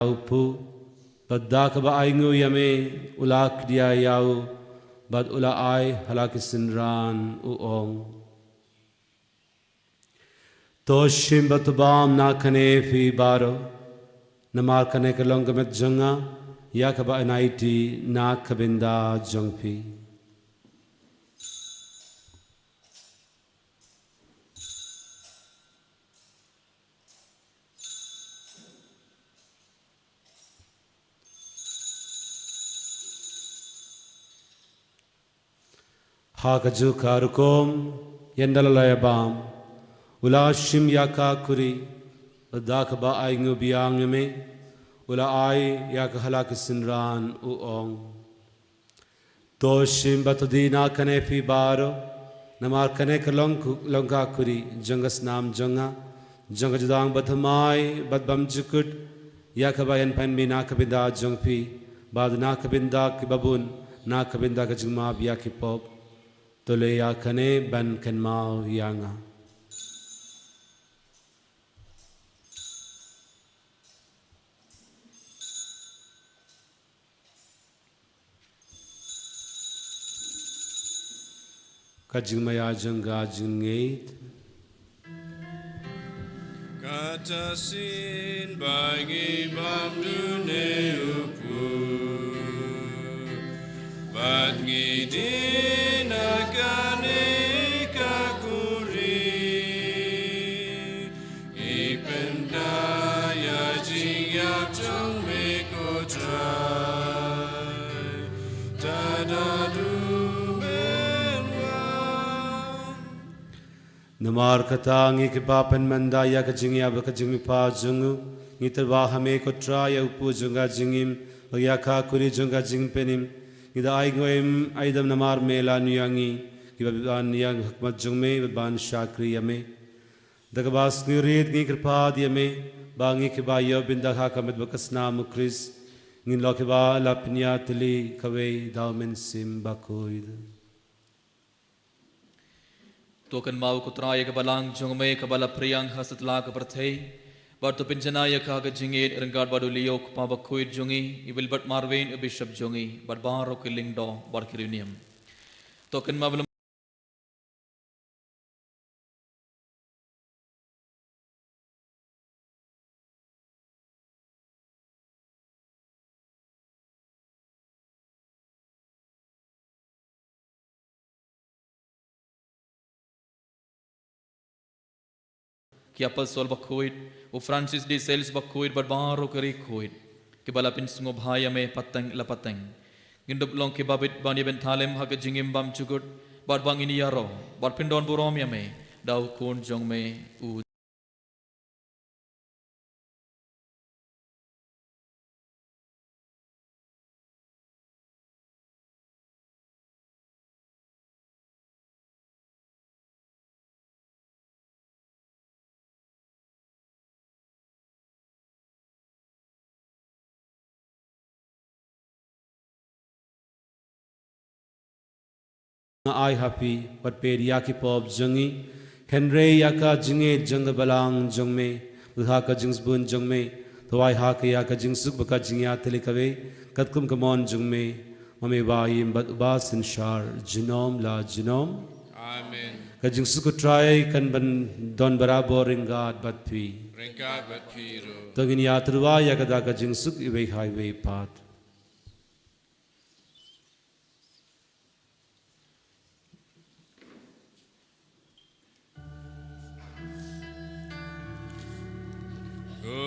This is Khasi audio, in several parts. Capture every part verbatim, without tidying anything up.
u phu, bad da kaba ainguh ïa me, u la khdia ïa u, bad u la ai ha la ki synran, u ong: To shim bad to bam na kane phi baroh, namar kane ka long ka met jong nga, ïa kaba yn aiti na ka bynta jong phi. Ha kajuh ka rukom, ynda la ïa bam, u la shim ïa ka kuri, bad da kaba ainguh biang ïa me, u la ai ïa ka ha la ki synran, u ong: To shim bad to die na kane phi baroh, namar kane ka long ku-, long ka kuri jong ka snam jong nga, jong ka jutang bathymmai bad bymjukut, ïa kaba yn pynmih na ka bynta jong phi, bad na ka bynta kiba bun, na ka bynta ka jingmap ïa ki pop. To leh ïa kane ban kynmaw ïa nga. Ka jingmaïa jong ka jingngeit. Kata shisien ba ngi bam dune u phu, bad ngi die na kane ka kuri. Ngi pynda ïa jingïap jong me ko Trai, tad haduh men wan. Namar kata ngi kiba pynmynda ïa ka jingïap bad ka jingmihpat jong u, ngi tyrwa ha me ko Trai ïa u phu jong ka jingim, bad ïa ka kuri jong ka jingpynim. Ngi da ainguh im aidam namar me la ñiew ïa ngi, kiba bit ban ïeng ha khmat jong me, bad ban shakri ïa me. Da kaba sngewrit ngi kyrpad ïa me, ba ngi kiba ïoh bynta ha ka met bad ka snam u Khrist, ngin long kiba la pynïatylli kawei da u Mynsiem Bakhuid. To kynmaw ko Trai ïa ka balang jong me kaba la phriang ha satlak ka pyrthei, bad to pynjanai ïa ka ha ka jingïeit ryngkat bad u Leo u kpa bakhuid jong ngi, i Wilbert Marwein u bishop jong ngi, bad baroh ki lyngdoh bad ki riewniam. To kynmaw ki apostol bakhuid, u Francis de Sales bakhuid, bad baroh ki ri khuid, kiba la pynsngewbha ïa me pateng la pateng. Ngin dup long kiba bit ban ïa benthalem ha ka jingim bymjukut, bad ba ngin ïaroh bad pyndonburom ïa me da u Khun jong me, u Nga ai ha phi, wat peit ïa ki pop jong ngi, hynrei ïa ka jingngeit jong ka balang jong me, bad ha ka jingsbun jong me, to ai ha ka ïa ka jingsuk bad ka jingïatylli kawei, katkum ka mon jong me, ma me uba im bad uba synshar, junom la junom. Amen. Ka jingsuk u Trai kan ban don barabor ryngkat bad phi. Ryngkat bad phi ruh. To ngin ïatyrwa ïa kata ka jingsuk iwei ha iwei pat. Ko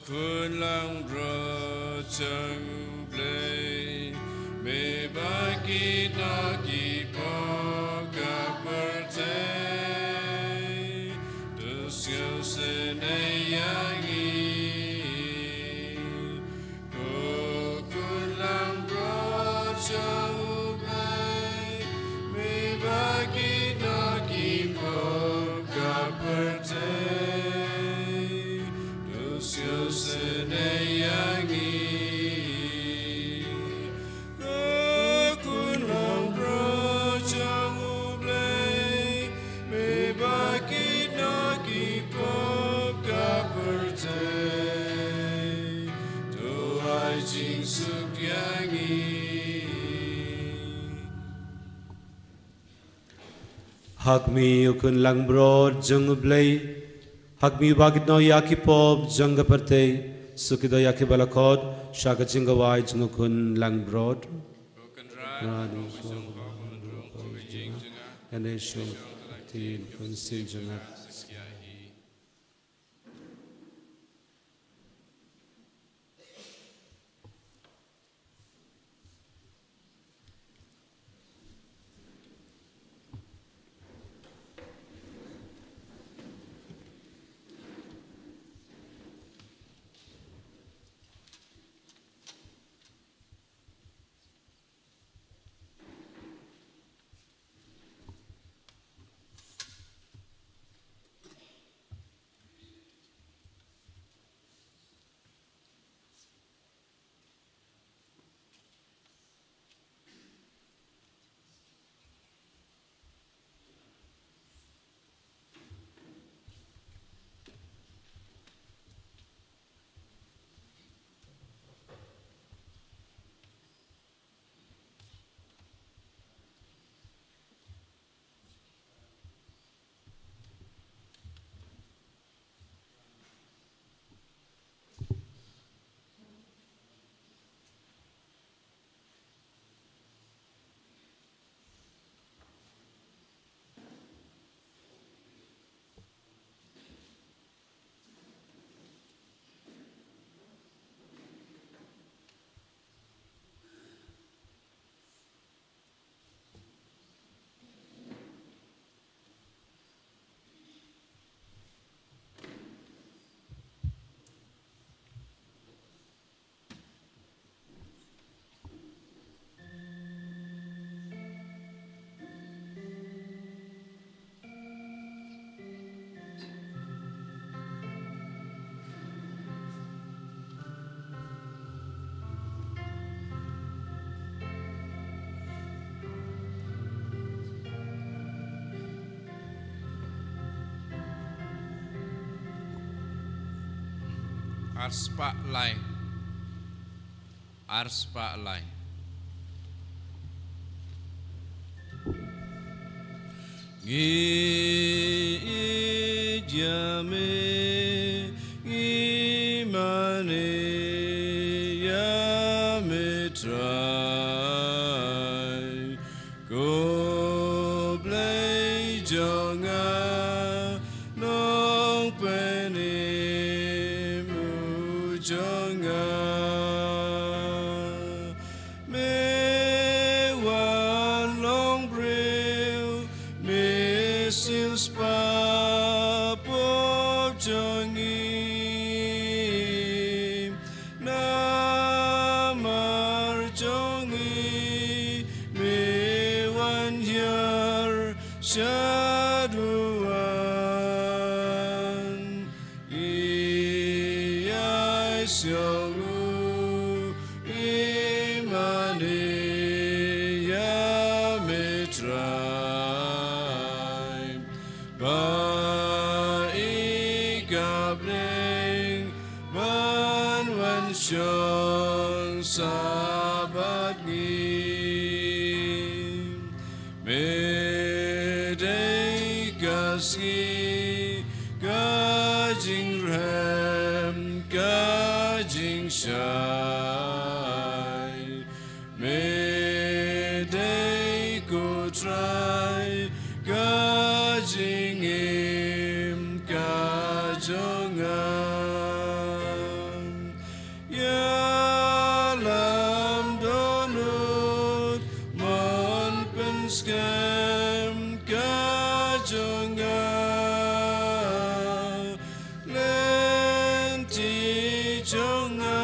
Khun Langbrot jong U Blei, me ba kit na ki pop ka pyrthei, to sngewsynei ïa ngi. Ko Khun Langbrot jong U Blei, me ba kit na ki pop ka pyrthei, to sngewsynei ïa ngi. Ko Khun jingsuk ïa ngi. Ha khmih u khun langbrot jong U Blei, ha khmih ba kit noh ïa ki pop jong ka pyrthei, suk kit noh ïa kiba la khot sha ka jingkhawai jong u khun langbrot. Arspah lai. Arspah lai. Ngi ïeit ïa me, ngi mane ïa me Trai. Ko Blei jong nga, Nongpynim u jong nga. Me wan long briew, me siew spah pop jong ngi. Namar jong ngi me wan hiar shaduan. Ïaid sha u, i mane ïa me Trai. Ba i ka bneng ban wan shong sah bad ngi. Me dei ka sngi, ka jingrhem, ka jingshai. Me dei ko Trai, ka jingim ka jong nga. Ïalam dohnud mon pynskhem ka jong nga. Lynti jong nga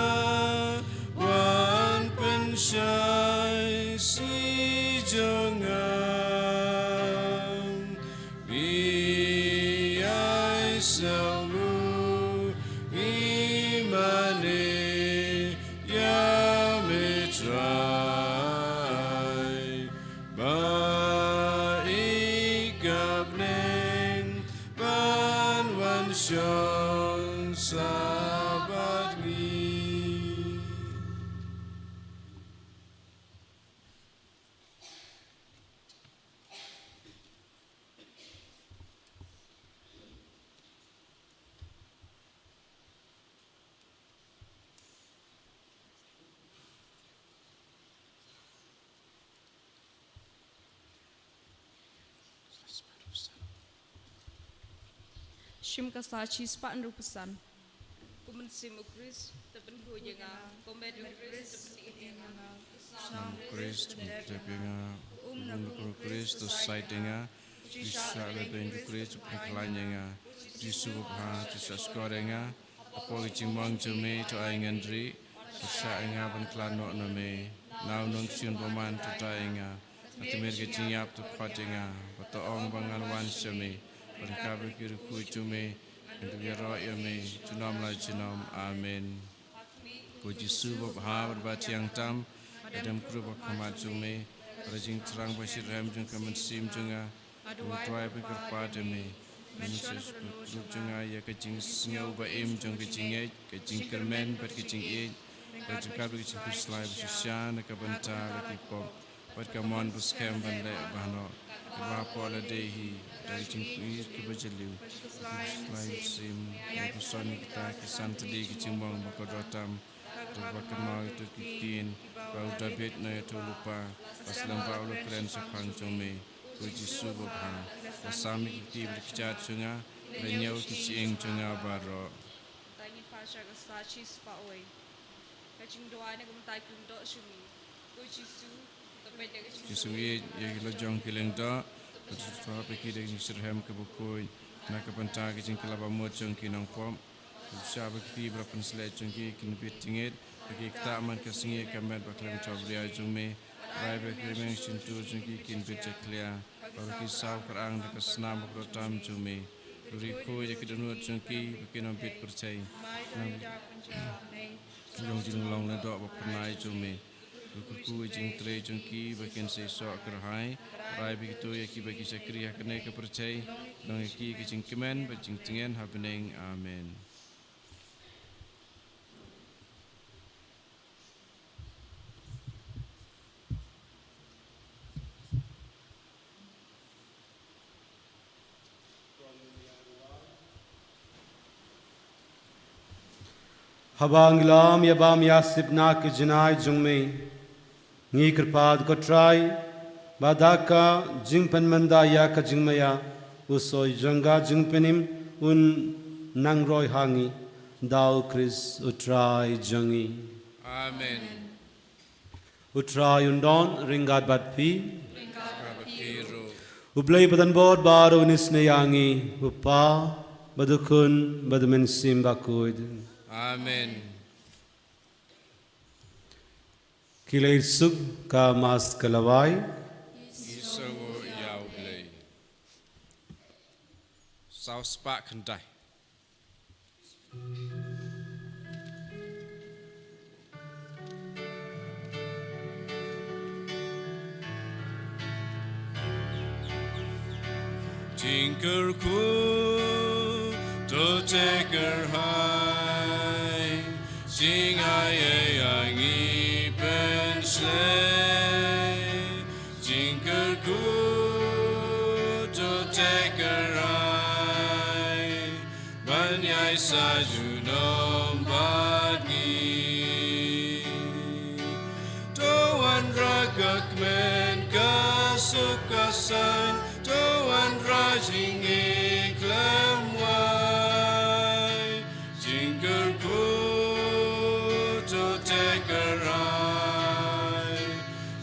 wan pynshai sngi jong nga. Ïaid sha u, i mane ïa me Trai. Ba Shim ka sa shispah hynriewphew san. Ko Mynsiem u Khrist, to pynkhuid ïa nga. Ko Met u Khrist, to pyndep ïa nga. Ko Sam u Khrist, to pyndep ïa nga. Ko Um na u Khrist, to sait ïa nga. Ko Jisu, to shah lade u Khrist, to pynkhlaiñ ïa nga. Ko Jisu babha, to shah shkor ïa nga. Hapoh ka jingmong jong me, to ai ngan rieh. To shah ïa nga ban khlad noh na me. Na u nongshun bymman, to da ïa nga. Bad mynta ka jingïap, to khot ïa nga. Bad to ong ba ngan wan sha me. Bad ryngkat bad ki riewkhuid jong me, ngan ïaroh ïa me junom la junom. Amen. Ko Jisu babha bad bathiang tam, lada ym krup ha khmat jong me, bad la jingthrang ba shitrhem jong ka mynsiem jong nga, bad ym duwai ban kyrpad ïa me. Mynshwa na ka dohnud jong nga ïa ka jingsngew ba im jong ka jingngeit, ka jingkyrmen bad ka jingïeit, bad ryngkat bad ka jingkhuslai ba shisha na ka bynta la ki pop. Bad ka mon ba skhem ban leh bha noh. Kaba hapoh lade hi, da ka jingïeit kaba jylliew, ka jingkhuslai mynsiem, ka jingpuson ïa kita ki san tylli ki jingmong ba kordor tam. Kaba kynmaw ïa kito ki ktien ba u Dabid na ïa uto u lypa, ba slem ba u la kren shaphang jong me. Ko Jisu babha, la sam ïa ki kti bad ki kjat jong nga, la ñiew ki shyieng jong nga baroh. Tang ïa pha sha ka sa shispah wei. Ka jingduwai na ka bynta ki lyngdoh jong ngi. Ko Jisu, to peit ïa ka jingsngewsih ïa ki la jong ki lyngdoh, bad to sngewthuh ïa ki da ka jingshitrhem kaba khuid, na ka bynta ka jingkylla bamut jong ki nongpop. Shisha ba ki kti ba la pynshlei jong ki kin bit jingit, ba ki ktah man ka sngi ha ka met ba khlem thohbria jong me. Rai ba ki rmiang shyntur jong ki kin bit jakhlia, ba ki saw kyrang da ka snam ba kordor tam jong me. To riewkhuid ïa ki dohnud jong ki ba kin ym bit pyrthei. Nang jong jinglong naduh ba phyrnai jong me. To kyrkhu ïa ki jingtrei jong ki ba kin seisoh kyrhai. Rai ba kito ïa kiba ki shakri ha kane ka pyrthei, long ïa ki ka jingkmen bad jingtngen ha bneng. Amen. Haba ngi la ïa bam ïa sip na ka jinai jong me, ngi kyrpad ko Trai, ba da ka jingpynmynda ïa ka jingmaïa, u soi jong ka jingpynim un nang roi ha ngi, da u Khrist u Trai jong ngi. Amen. U Trai un don ryngkat bad phi. Ryngkat bad phi ruh. U Blei Patanbor baroh un isynei ïa ngi, u Kpa, bad u Khun, bad u Mynsiem Bakhuid. Amen. Ki la ïeit suk ka Mass ka lawei. Ngi sngewnguh ïa u Blei. Saw spah khyndai. Jingkyrkhu to te kyrhai, jingai ei ei ngi pynshlei. Jingkyrkhu to te kyrhai, ban ïai sa junom bad ngi. To wanrah ka kmen ka suk ka saiñ, to wanrah jingïeit khlem wai. Jingkyrkhu to te kyrhai,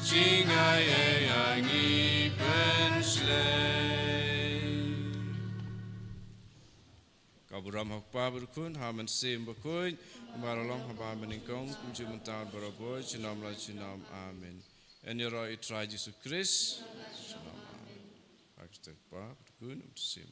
jingai ei ei ngi pynshlei. Ka burom ha u Kpa bad u Khun, ha u Mynsiem Bakhuid, kumba la long ha ba mynnyngkong, kumjuh mynta bad barabor, junom la junom. Amen. Yn ïaroh ïa u Trai Jisu Khrist. Junom. Amen. Ha ka kyrteng u Kpa bad u Khun, u Mynsiem.